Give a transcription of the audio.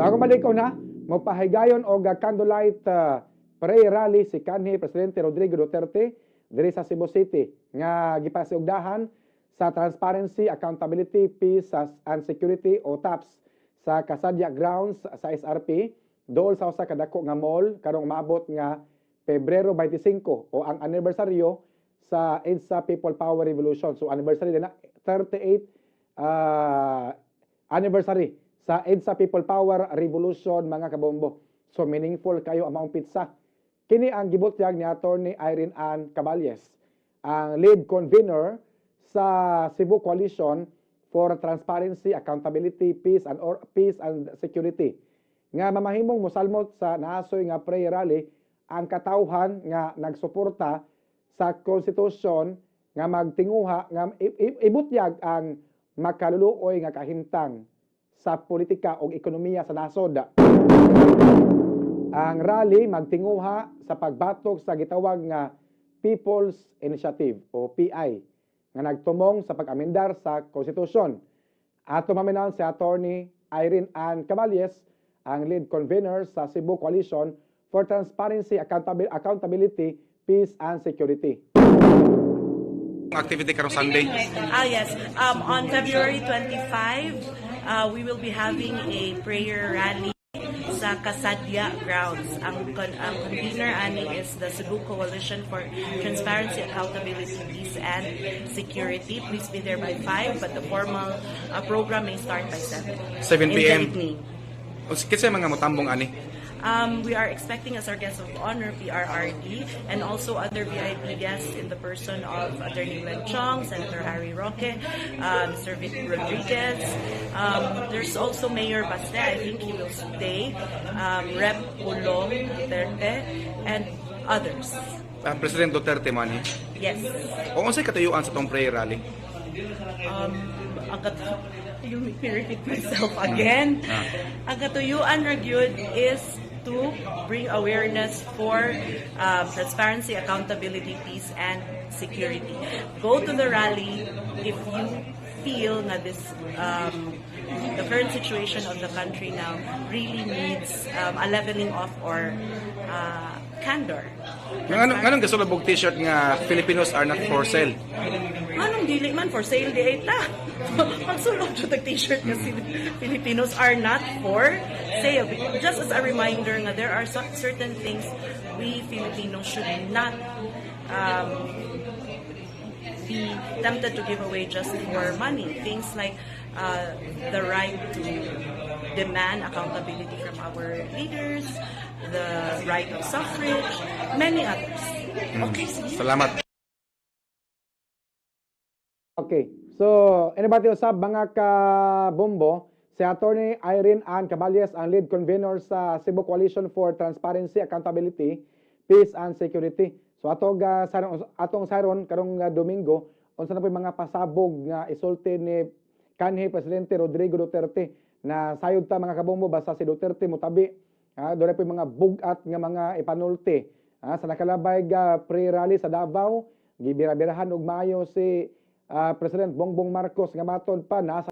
Bago balik ko na, mopahigayon og candlelight prayer rally si kanhi Presidente Rodrigo Duterte diri sa Cebu City nga gipasiugdahan sa Transparency, Accountability, Peace and Security o TAPS sa Kasadya Grounds sa SRP dool sa usa ka dako nga mall karong maabot nga Pebrero 25 o ang anibersaryo sa EDSA People Power Revolution. So anniversary din na 38 anniversary sa EDSA People Power Revolution, mga kabombo. So meaningful kayo ang maong petsa. Kini ang gibutyag ni Attorney Irene Ann Caballes, ang lead convener sa Cebu Coalition for Transparency, Accountability, Peace and Security, nga mamahimong mosalmot sa naasoy nga prayer rally ang katawhan nga nagsuporta sa konstitusyon nga magtinguha nga ibutyag ang makaluluoy nga kahimtang sa politika o ekonomiya sa nasod. Ang rally magtinguha sa pagbatok sa gitawag nga People's Initiative o PI nga nagtumong sa pag-amendar sa konstitusyon. Ato maminaw si Attorney Irene Ann Caballes, ang lead convener sa Cebu Coalition for Transparency, Accountability, Peace and Security. Activity karong Sunday. Ah, yes. On February 25, we will be having a prayer rally sa Kasadya Grounds. Ang convener ani is the Cebu Coalition for Transparency, Accountability, Peace, and Security. Please be there by 5, but the formal program may start by 7. 7 in the p.m. evening. Kinsa mga motambong ani? We are expecting as our guest of honor PRRD and also other VIP guests in the person of Attorney Glenn Chong, Senator Harry Roque, Mr. Vic Rodriguez. There's also Mayor Baste, I think he will stay, Rep. Pulong Duterte, and others. President Duterte mo ani. Yes. O unsay katuyuan sa tong prayer rally? You make me repeat myself again. Ang katuyuan ra gyud is to bring awareness for transparency, accountability, peace, and security. Go to the rally if you feel na this the current situation of the country now really needs a leveling off or candor. Nganong gasulod og t-shirt nga "Filipinos are not for sale"? Anong dili man for sale diay ta? Magsulod jud og t-shirt nga si "Filipinos are not for sale." Just as a reminder nga there are certain things we Filipinos should not be tempted to give away just for money. Things like the right to demand accountability from our leaders, the right of suffrage, many others. Okay, sige. Salamat. Okay. So, anybody usab, mga kabombo, si Attorney Irene Ann Caballes, ang lead convener sa Cebu Coalition for Transparency, Accountability, Peace and Security. So ato ga atong sayron karong Domingo, unsa na po yung mga pasabog nga isulti ni kanhi Presidente Rodrigo Duterte na sayod ta, mga kabombo, basta si Duterte motabi, doon po yung mga bugat nga mga ipanulti. Sa nakalabay ga pre-rally sa Davao, gibira-birahan og maayo si President Bongbong Marcos nga matod pa nasa